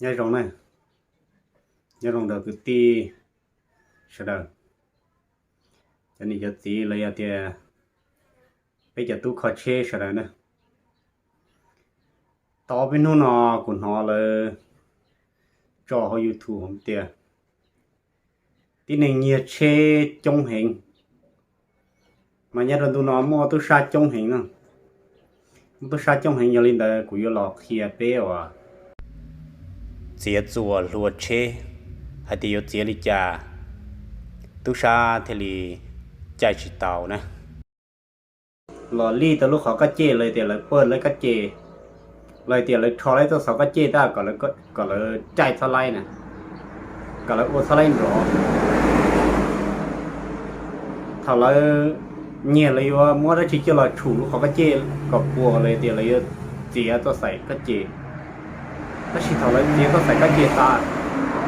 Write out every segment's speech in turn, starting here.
Nyob zoo na, nyob zoo rau kwv tij sawv daws, cov niam cov txiv los yog tias peb cov tub kho tsheb sawv daws na. Tau peb hnub no kuv hnov lawv tso hauv YouTube hais tias tib neeg nyiag tsheb coob heev, mas nyob rau ntu no muaj tub sab coob heev no. Muaj tub sab coob heev, yog li ntawd kuv yuav los qhia peb uas txiav txuas hlua tsheb hais tias yuav txiav li cas tub sab thiaj li caij tsis tau na. Los lij tau lub qhov kab cej los tias lawv pawj lawv kab cej, los tias lawv rho lawv txoj xov kab cej tab kom lawv caij txhob laib na, kom lawv ua txhob laib nrov. Thaum lawv nyiag lawv yuav muab dab tsi coj los tshum lub qhov kab cej kom puas los tias lawv yuav txiav txoj xaim kab cej. Tab sis thaum lawv txiav txoj xaim kab cej tas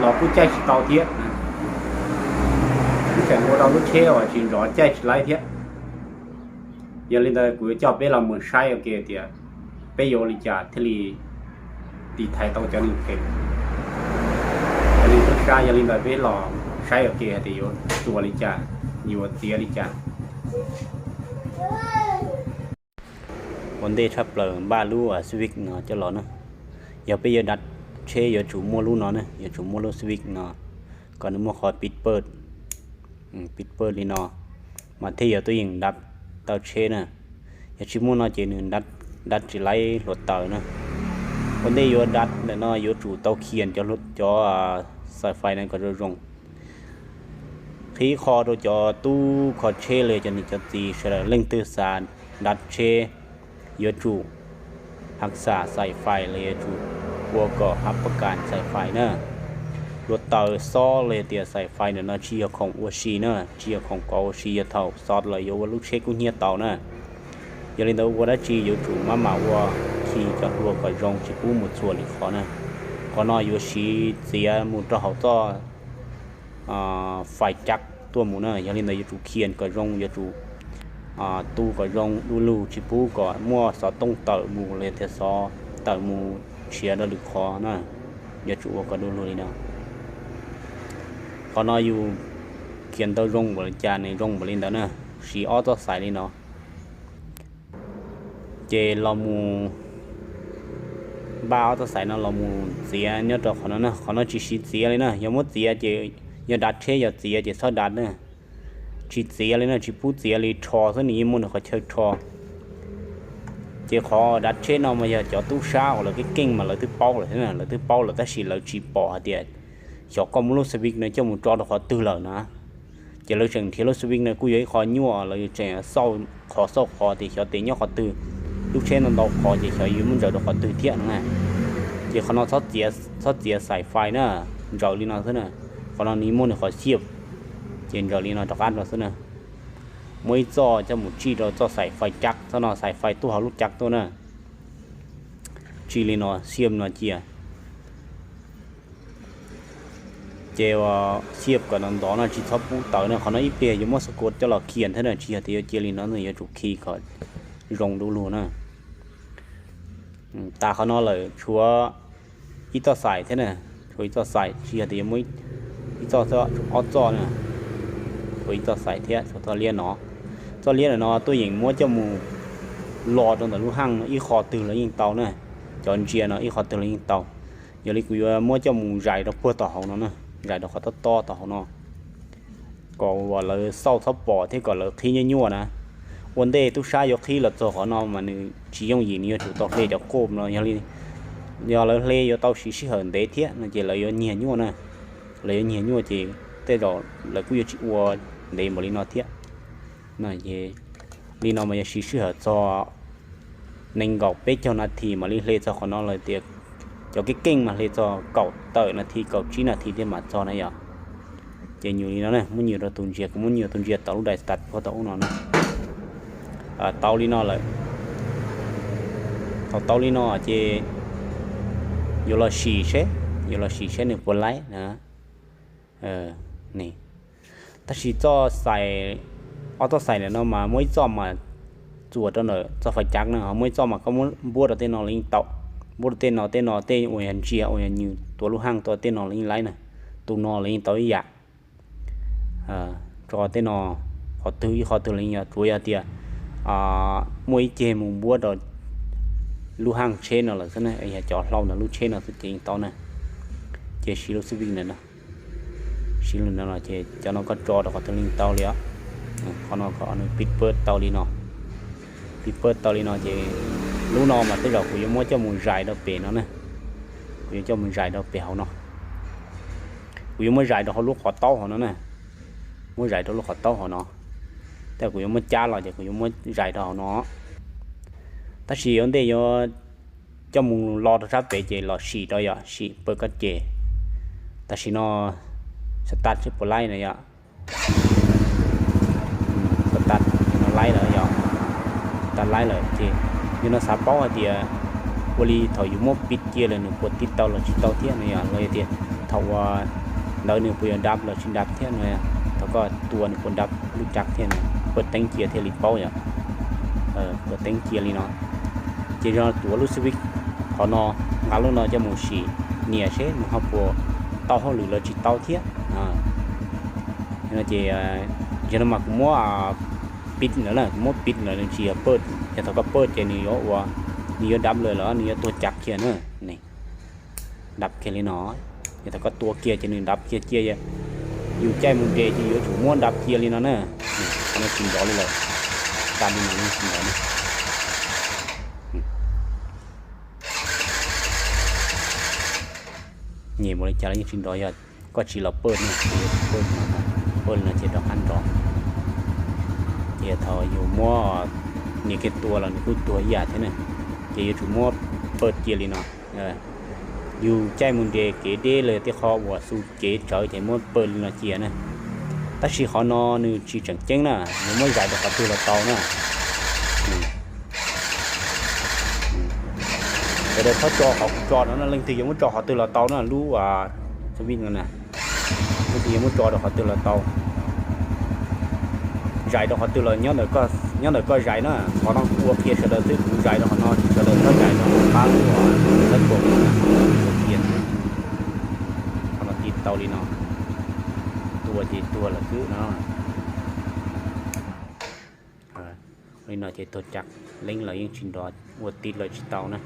los kuj caij tsis tau thiab, kuj tseem ua rau lub tsheb uas tsis nrov caij tsis laib thiab. Yog li ntawd kuv yuav coj peb los mus saib ua ke tias peb yuav ua li cas thiaj li tiv thaiv tau cov neeg phem, cov neeg tub sab. Yog li ntawd peb los saib ua ke hais tias yuav txuas li cas, yuav txiav li cas. Ua ntej tshaj plaws npaj lub Civic no coj los na. Yog peb yuav dav tsheb yuav tsum muaj lub no na, yuav tsum muaj lub Civic no kom nws muaj qhov pib pawj, pib pawj li no mas thiaj yuav tuaj yeem dav tau tsheb na. Yog tsis muaj no ces nws dav tsis laib hluav taws na. Ua ntej yuav dav ntawm no yuav tsum tau khias cov xaim fais no kom zoo zoo. Qhib qho rau cov tub kho tsheb los cov niam cov txiv sawv daws, leej twg xav dav tsheb yuav tsum hav xam xaim fais los yuav tsum ua kom hab pab kas xaim fais na. Hluav taws xob los yog tias xaim fais ntawm no tsis yog khoom ua si na, tsis yog khoom kov ua si, yog thaum xov los yuav ua lub tsheb kub hnyiab tau na. Yog li ntawd ua dab tsi yuav tsum maj mam ua khi cov hlua kom zoo tsis pub mus txhuam lwm qhov na. Qhov no yuav siv txiav mus rau hauv txoj fais cab tuaj mus na. Yog li ntawd yuav tsum khias kom zoo, yuav tsum tu kom zoo du lug, tsis pub kom muaj xov tooj tawm mus los yog tias xov tawm mus tshiav rau lwm qhov na. Yuav tsum ua kom du lug li no. Qhov no yus khias tau zoo npaum li cas nws zoo npaum li ntawd na. Siv ob txoj xaim li no, ces los mus npaj ob txoj xaim no los mus txiav nyob rau qhov no na. Qhov no tsis siv txiav li na, yog muab txiav ces yog dav tsheb yog txiav ces txhob dav na. Tsis txiav li na, tsis pub txiav li, rho xwb nws yeej muaj nws qhov chaw rho. Ces qhov dav tsheb no mas yog cov tub sab uas lawv keej keej mas lawv twb paub lawm thiab na, lawv twb paub lawm tab sis lawv tsis pom hais tias xyov koj muab lub Civic no coj mus tso rau qhov twg lawm na. Ces lawv tseem nrhiav lub Civic no kuj yog ib qho nyuaj, lawv tseem xauj qhov xauj qhov tias xyov tes nyob qhov twg, lub tsheb no ntau qhov ces xyov yuav muab ntsaws rau qhov twg thiab no na. Ces qhov no txhob txiav xaim fais na, ntsaws li no xwb na. Qhov no nws muaj nws qhov xiaj, ces ntsaws li no rov qab no xwb na. Muab ib txoj coj mus tsij rau txoj xaim fais cab, txoj no xaim fais tuaj hauv lub cab tuaj na. Tsij li no, xiaj no cia. Ces xiaj kom ntov ntov no tsis txhob pub tawv na. Qhov no ib pliag yuav muab xab kuas coj los khias thiab na, tsis yog tias yuav cia li no, yuav tsum khi kom zoo du lug na. Tas qhov no lawm tshuav ib txoj xaim thiab na, tshuav ib txoj xaim, tsis yog tias yuav muab ib txoj, ob txoj na, tshuav ib txoj xaim thiab, tshuav txoj liab no. Txoj liab no tuaj yeem muab coj mus lo rau ntawm lub haj ib qho twg los yeej tau na, cov ntsia no ib qho twg los yeej tau. Yog li kuv yuav muab coj mus zais rau puag tom hauv no na, zais rau qhov tob tob tom hauv no, kom uas lawv xauj txhob pom thiab kom lawv qhib nyuaj nyuaj na. Ua ntej tub sab yuav qhib los txog qhov no mas nws tsis yooj yim, nws yuav tsum tau hle cov koj no. Yog li, yog lawv hle yuav tau siv sij hawm ntev thiab no ces lawv yuav nyiag nyuaj na. Lawv yuav nyiag nyuaj ces tej zaum lawv kuj yuav tsis ua ntev npaum li no thiab. Li no mas yuav siv sij hawm txog nees nkaum peb caug nas this mam li hle txog qhov no lawm tias, cov keej keej mas hle txog kaum tawm nas this, kaum tsib nas this thiab mam txog na yom. Ces nyuam li no na, muab nyuam rau tus ntsia, kuv muab nyuam tus ntsia tau lub dais tas puag tau ub no na. Tau li no lawm, thaum tau li no ces yuav los sim seb, yuav los sim seb nws puas laib na. Tab sis txoj xais, ob txoj xais ntawm no mas muaj ib txoj mas txuas rau ntawm txoj fais cab na, ho muaj ib txoj mas koj muab npuab rau tej no los yeej tau. Npuab rau tej no, tej no tej uas yog ntsia uas yog nws Tuav lub haj tau tej no los yeej laib na, tus no los yeej tau ib yam. Tso tej no, qhov twg ib qhov twg los yeej yog, tsuav yog tias muaj ib ceg mus npuab rau lub haj tsheb no lawm xwb na, yog cov hlau ntawm lub tsheb no xwb ces yeej tau na. Ces siv lub xib vij ntawm no, siv lub no ces cov no koj tso rau qhov twg los yeej tau li os. Qhov no kom nws pib pawj tau li no, pib pawj tau li no ces lub no mas tej zaum kuv yuav muab coj mus zais rau pem no na, kuv yuav coj mus zais rau pem hauv no. Kuv yuav muab zais rau hauv lub qhov taub hauv no na, muab zais rau lub qhov taub hauv no. Tej kuv yuav muab cab los ces kuv yuav muab zais rau hauv no. Tab sis ua ntej yuav coj mus lo rau sab pem ces los sim rau yom, sim pawj koj ces. Tam sim no start seb puas laib na yom. Start no laib lawm yom, start laib lawm ces yog no xav paub hais tias ua li thaum yus muab pib cia lawm nws puas tib tau los tsis tau thiab no yom, los yog tias thaum uas ntawd nws puas yuav dab los tsis dab thiab no, thaum koj tua nws puas dab lub caj thiab no, pawj teeb cia thiaj li paub yom. Pawj teeb cia li no ces yog tuav lub xib vij qhov no, nqa lub no coj mus sim nias seb nws ho puas tau hauj lwm los tsis tau thiab. No ces yog no mas kuv muab pib lawm na, kuv muab pib lawm nws tsis yog pawj, yog thaum koj pawj ces nws yuav ua, nws yuav dab lawm los nws yuav tuag cag kiag na. Dab kiag li no, yog thaum koj tua kiag ces nws dab kiag cia, yus caij mus nres ces yuav tsum muab dab cia li no na. Qhov no tsis nrov li lawm, tas li no tsis nrov na. Nyem mus li cas los yeej tsis nrov yog koj tsis los pawj no, pawj no, pawj li no ces rov qab nrov. Ces thaum yus muab nias kiag tua los nws kuj tuag ib yam thiab na. Ces yuav tsum muab pawj cia li no. Yus caij mus nres kev deb los yog tej qho uas xu kev tsawv ces muab pawj li no cia na. Tab sis qhov no nws tsis tseem ceeb na, nws muab zais rau qhov twg los tau na. Sawv daws txhob tso qhov kuv tso no na, leej twg yuav muab tso qhov twg los tau na, lub xib vij no na. Leej twg yuav muab tso rau qhov twg los tau, zais rau qhov twg los nyob ntawm koj zais na. Qhov no kuv ua qhia sawv daws xwb, kuv zais rau qhov no, sawv daws txhob zais rau qhov qab, lawv pom ua qhia. Qhov no tiv tau li no, tua ces tuag lawm xwb no. Li no ces tuag cag leeb los yeej tsis nrov, ua tib lawm tsis tau na.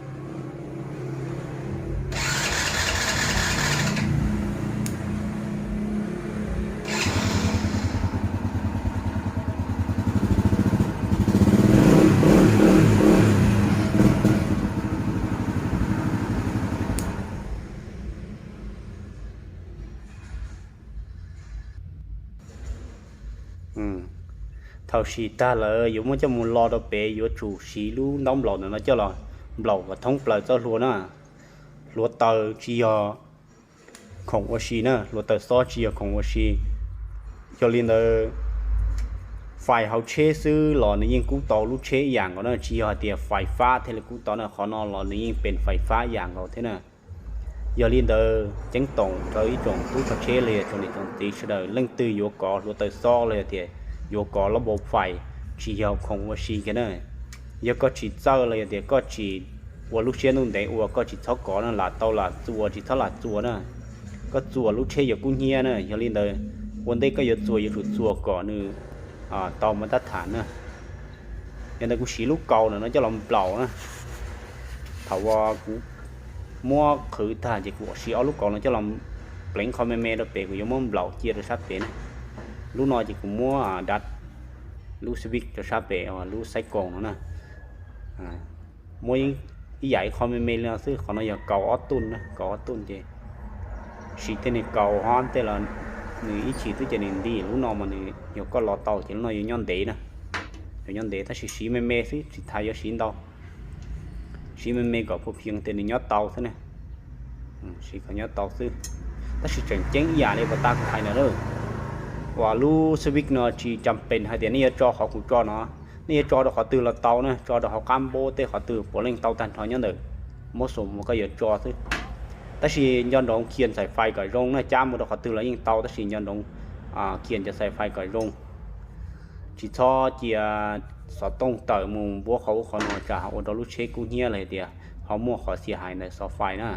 Thaum sim tag lawm yuav muab coj mus lo rau pem yuav tsum siv lub ntaub nplaum ntawm no coj los nplaum kom thoob plaws txoj hlua na. Hluav taws tsis yog khoom ua si na, hluav taws xob tsis yog khoom ua si. Yog li ntawd, fais hauv tsheb xwb los nws yeej kub tau lub tsheb ib yam nkaus na, tsis yog hais tias fais fab thiaj li kub tau na, qhov no los nws yeej pem fais fab ib yam nkaus thiab na. Yog li ntawd ceeb toom rau ib tsoom tub rog tsheb los yog tsoom niam tsoom txiv sawv daws, leej twg yuav kov hluav taws xob los yog tias yuav kov lab npau fais, tsis yog khoom ua si kiag na. Yog koj tsis txawj los yog tias koj tsis ua lub siab ntuj ntev ua, koj tsis txhob kov na, lam tau lam txuas tsis txhob lam txuas na. Koj txuas lub tsheb yuav kub hnyiab na. Yog li ntawd, ua ntej koj yuav txuas yuav tsum txuas kom nws tau mas tab tham na. Yog ntawd kuv siv lub kaus ntawm no coj los nplaum na. Thaum uas kuv muab qhwv tag ces kuv siv ob lub kaus no coj los pleev qho me me rau pem, kuv yuav muab nplaum cia rau sab pem na. Lub no ces kuv muab dav lub switch rau sab pem, lub xaiv koos no na. Muab ib yam ib qho me me li no xwb, qhov no yog kaus ob tuj na, kaus ob tuj ces siv tej niag kaus hob tej los nws ib chim twb ces nws nti, lub no mas nws yog koj los tau ces lub no yuav nyob ntev na. Yuav nyob ntev tab sis siv me me xwb tsis tas yuav siv ntau. Siv me me kom pua pheev tias nws nyob tau xwb na. Siv kom nyob tau xwb. Tab sis tseem ceeb ib yam li puas tas kuv hais ntawd na, uas lub switch no tsis cam pes hais tias nej yuav tso qhov kuv tso no, nej yuav tso rau qhov twg los tau na, tso rau hauv qab npab tej qhov twg puav leej tau tag nrho nyob ntawm mob xus uas koj yuav tso xwb. Tab sis nco ntsoov khias xais fais kom zoo na, cab mus rau qhov twg los yeej tau tab sis nco ntsoov khias cov xais fais kom zoo. Tsis txhob cia xov tooj tawm mus npuab qhov ub qhov no tsam ho ua rau lub tsheb kub hnyiab los tias ho muaj qhov xia hais ntawm xov fais na.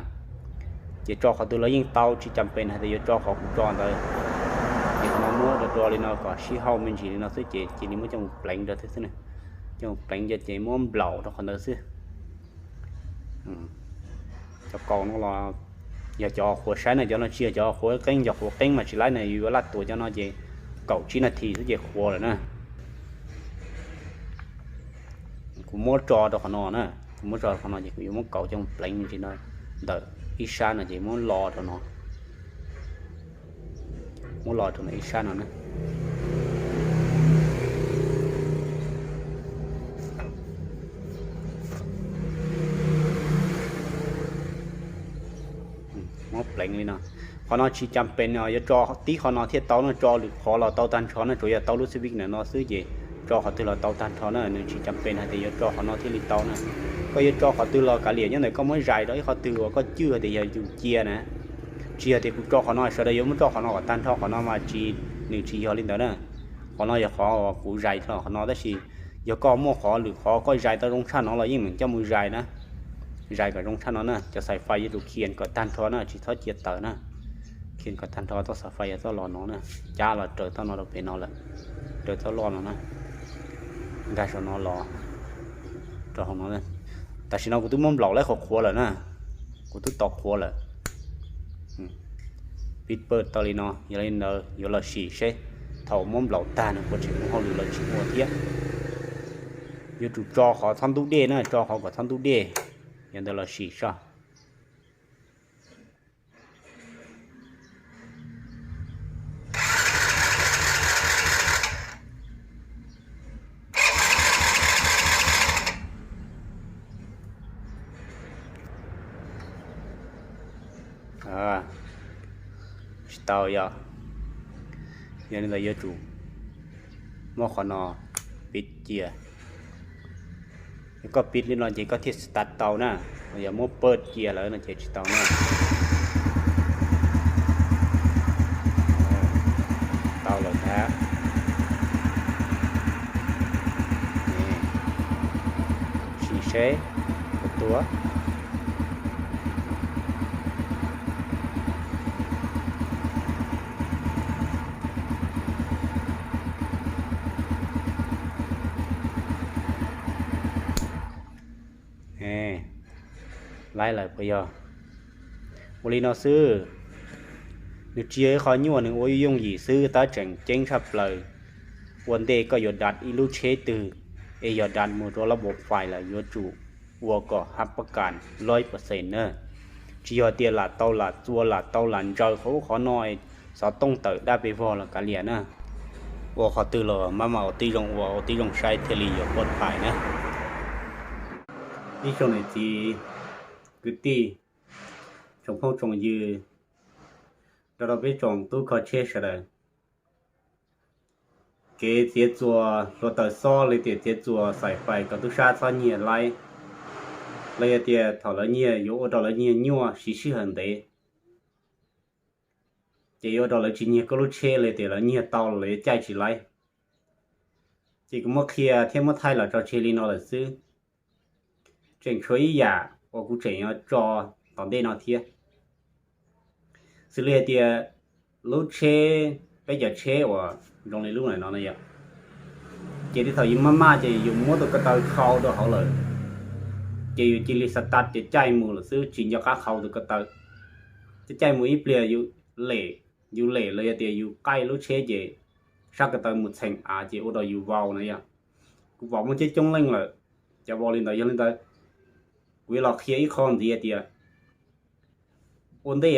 Ces tso qhov twg los yeej tau, tsis cam pes hais tias yuav tso qhov kuv tso ntawd. Ces qhov no muab do do li no kom sib hauj me ntsis li no xwb ces cia li muab coj mus pleev rau thiab xwb na. Coj mus pleev ces muab nplaum rau qhov ntawd xwb. Cov kaus no los yog cov qhuav saib na, cov no tsis yog cov qhuav qeeb, cov qhuav qeeb mas tsis laib na, yuav laj tuas cov no ces kaum tsib nas this xwb ces qhuav lawm na. Kuv muab tso rau qhov no na, kuv muab tso rau qhov no ces kuv yuav muab kaus coj pleev li no, ntawm ib sab no ces muab lo rau no, muab lo rau no ib sab no na. Muab pleev li no. Qhov no tsis cam pes no yuav tso tib qhov no thiaj tau no, tso lwm qhov los tau tag nrho na, tsuas yog tau lub xib vij ntawm no xwb ces tso qhov twg los tau tag nrho na, nws tsis cam pes hais tias yuav tso qhov no thiaj li tau na. Koj yuav tso qhov twg los kav liam, nyob ntawm koj muab zais rau ib qhov twg uas koj cwj hais tias yog yus cia na. Tsis yog tias kuv tso qhov no sawv daws yuav muab tso qhov no kom tag nrho, qhov no mas tsis, nws tsis yog li ntawd na. Qhov no yog qhov uas kuv zais los qhov no, tab sis yog koj muaj qhov lwm qhov koj zais tau zoo tshaj no los yeej meem coj mus zais na. Zais kom zoo tshaj no na, cov xaim fais yuav tsum khias kom tag nrho na, tsis txhob cia tawm na. Khias kom tag nrho, txoj xaim fais yog txoj los no na, cab los raws txoj no rau pem no lawm, raws txoj loj no na, nkag saum no los rau hauv no. Tam sim no kuv twb muab nplaum laib qhuav qhuav lawm na, kuv twb tau qhuav lawm. Pib pawj tau li no, yog li ntawd yuav los sim seb thaum muab nplaum tag nws puas tseem muaj hauj lwm los tsis muaj thiab. Yuav tsum tso qhov txhob ntub dej na, tso qhov kom txhob ntub dej, yog ntawd los sim soj. Tsis tau yog, yog li ntawd yuav tsum muab qhov no pib cia. Yog koj pib li no ces koj thiaj start tau na, yog muab pawj cia lawm no ces tsis tau na. Tau lawm ntag. Sim seb puas tuag. Laib lawm puas yog? Ua li no xwb, nws tsis yog ib qho nyuaj, nws ua yooj yim xwb tab tseem ceeb tshaj plaws. Ua ntej koj yuav dav ib lub tsheb twg, es yog dav mus rau lab npau fais lawm yuav tsum ua kom hab pab kas loj ib percent na. Tsis yog tias lam tau lam txua lam tau lam ntsaws qhov ub qhov no, xov tooj tawm daj pes vog los kav liam na. Ua qhov twg los maj mam ua tib zoo ua, ua tib zoo saib thiaj li yuav pov phais na. Ib tsoom niam txiv kwv tij, tsoom phooj tsoom ywg, rau rau peb tsoom tub kho tsheb sawv daws, kev txiav txuas hluav taws xob los tias txiav txuas xaim fais kom tub sab txhob nyiag laib, los yog tias thaum lawv nyiag yuav ua rau lawv nyiag nyuaj siv sij hawm ntev, ces yuav ua rau lawv tsis nyiag koj lub tsheb los tias lawv nyiag tau los lawv yuav caij tsis laib. Ces kuv muab qhia thiab muab thaij los tso tseg li no lawm xwb. Tseem tshuav ib yam uas kuv tseem yuav tso tom ntej no thiab. Xws li hais tias lub tsheb, peb cov tsheb uas zoo li lub ntawm no na yom, ces tib thaum yus maj maj ces yus muab tus ko taw khau rau hauv lawm, ces yus cia li start ces caij mus lawm xwb, tsis nco qab khau tus ko taw. Ces caij mus ib pliag yus lem, yus lem los yog tias yus qaij lub tsheb ces sab ko taw mus txheem av ces ua rau yus vau na yom. Kuv pom muaj coob coob leej lawm cov vau li ntawd. Yog li ntawd, kuv yuav los qhia ib qho ntxiv hais tias ua ntej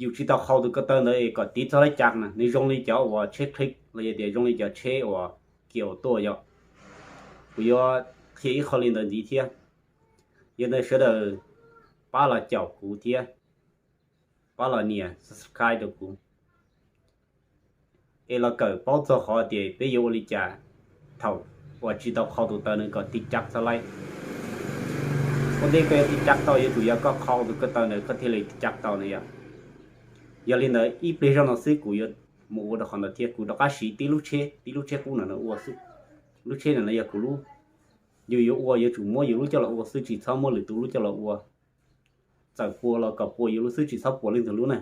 yus tsis tau khau tus ko taw ntawd es kom tiv txog laj cas na, nws zoo li cov uas tsheb click los yog tias zoo li cov tsheb uas kiag uas tuaj yom. Kuv yuav qhia ib qho li ntawd ntxiv thiab. Yog ntawd sawv daws pab los caum kuv thiab, pab los nias subscribe rau kuv, es los kawm paub txog qhov tias peb yuav ua li cas thaum uas tsis tau khau tus taw nws kom tiv cav txog laij. Ua ntej koj yuav tiv cav tau yuav tsum yog koj khau tus ko taw ntawd koj thiaj li tiv cav tau na yom. Yog li ntawd ib pliag zoj no xwb kuv yuav mus ua rau qhov ntawd thiab, kuv rov qab siv tib lub tsheb, tib lub tsheb qub no ua xwb. Lub tsheb no yog kuv lub, yus yuav ua yuav tsum muab yus lub coj los ua xwb, tsis txhob muab lwm tus lub coj los ua. txawm puas los kom puas yus lub xwb, tsis txhob puas leej twg lub na.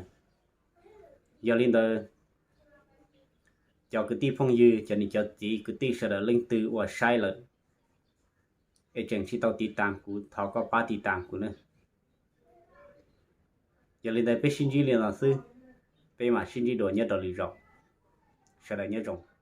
Yog li ntawd, cov kwv tij phooj ywg, cov niam cov txiv, kwv tij sawv daws leej twg uas saib lawm es tseem tsis tau tiv tas kuv, thov koj pab tiv tas kuv na. Yog li ntawd peb sib ntsib li no xwb, peb mam sib ntsib dua nyob rau lwm zaus. Sawv daws nyob zoo.